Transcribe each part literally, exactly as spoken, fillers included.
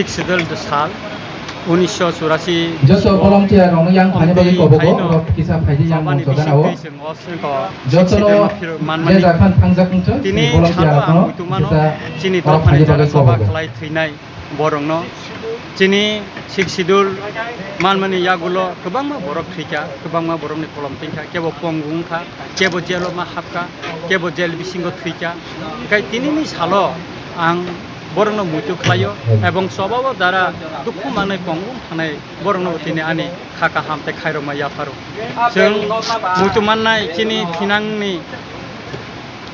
Sixth Schedule sal unisho churasi Joto volunteer rokno yang phani bagwi kobogo, rok kisa phaidi yang mungsa gana o. Jotono je jakhan thangjak wngthung, tini volunteer rokno kisa chini rok phani bagwi kobogo. Khlai thwinai borokno chini Sixth Schedule manmani yagulo kwbangma borok thwikha, kwbangma borokni kolom twikha, kebo pongu wngkha, kebo jelo ma hapkha, kebo jel bisingo thwikha. Hwnkhe tinini salo ang borokno muitu khlaio, ebong chobao dara dukhu manai pongu thanai borokno tini ani kha kaham tei khairokma yapharo. Chwng muitu mannai chini thinangni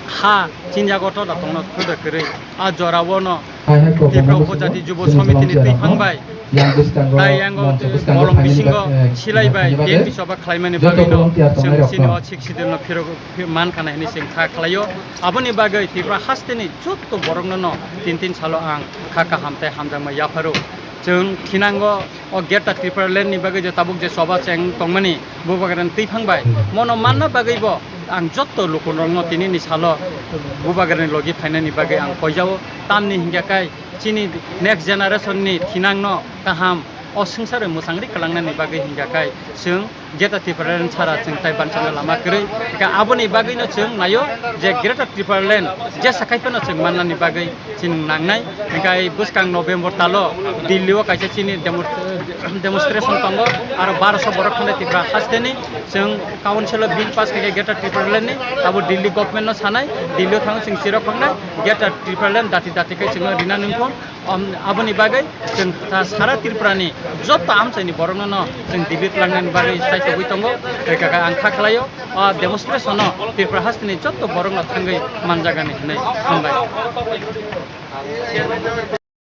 ha chinjago toda tongno toda kwrwi. A jorao no Tipra Upojati Jubo Somitini twi phang bai. Tei yango bolong bisingo silai bai, biyang bisoba khlaimani bagwi no chwng chini o Sixth Schedule no phirok, phir-, man khana hwnwi chwng kha khlaio. Aboni bagwi Tripura hasteni jotto borokno no tin tin salo ang kha kaham tei hamjakma yapharo. Chwng thinango o Greater Tipraland ni bagwi je tabuk je choba cheng tongmani, Bubagrani twi phang bai. Mono manna bagwi bo ang jotto lukurokno tinini salo Bubagrani logi phainani bagwi ang poijao. Tamni hingya kai chini next generation ni thinangno kaham o swngcharo mwchangri kwlangnani bagwi hingya kai chwng Greater Tipraland sara chwng tai bansano lama kwrwi. Hingkhe aboni bagwino chwng naio je Greater Tipraland jesa khai phano chwng mannani bagwi chwng nangnai. Hingkhe bwskang November talo Delhi o kaisa chini demo-, demonstration tongo, aro baroso borok thangwi Tripura hasteni chwng council o bill pass khaikhe Greater Tipraland ni, abo Delhi government no sanai, Delhi o thangwi chwng chirok khoknai, Greater Tipraland dati dati khe chwngno rina nungkho. Om, aboni bagwi chwng ta sara Tripura ni joto amchaini borokno no chwng debate langnani bagwi chai togwi tongo. Tei kaka ang kha khlaio, o demonstration no Tripura hasteni joto borokno thangwi manjagani hinwi hambai.